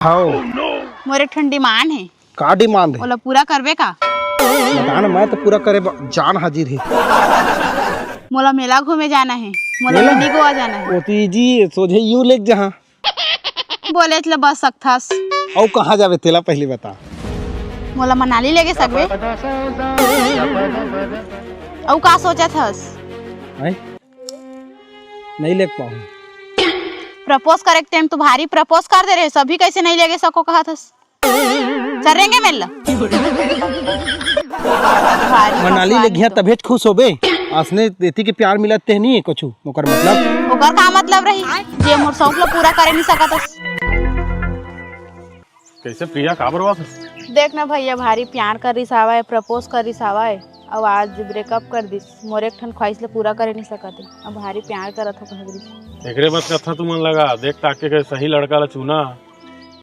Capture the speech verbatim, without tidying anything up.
हव। मोर एक ठन demand हे। का demand हे? ओला पूरा करबे का? बता ना, मैं तो पूरा करे ब-, जान हाजिर हे। मोला मेला घूमे जाना हे, मोला मेला? Mini गोवा जाना हे। ओती जी, सोझे यूं लेग जहां। बोलेच ल बस सकथस। अउ कहाँ जाबे तेला पहिली बता। मोला मनाली लेगे सकबे? अउ का सोचत हस? हैं? नहीं लेग पाहूं। Propose करे के time तो भारी propose कर दे रहे, अभी कैसे नहीं लेगे सको कहत हस? चलेंगे मेला। भारी मनाली फंसवा ले घिया तो। तभेच खुश होबे। असने एती के प्यार मिलत ते नहीं हे कुछु, ओकर मतलब? ओकर का मतलब रही, जे मोर शौक ला पूरा करे नहीं सकत हस? कैसे प्रिया, का बरबाद हस? देख ना भैया, भारी प्यार करिस हावय, propose करिस हावय, अउ आज breakup कर दिस। मोर एक ठन ख्वाहिश ला पूरा करे नहीं सकत हे, अब भारी प्यार करत हो कह दिस। एकरे बस कथा तुमन लगा, देख ताके के सही लड़का ला चुना।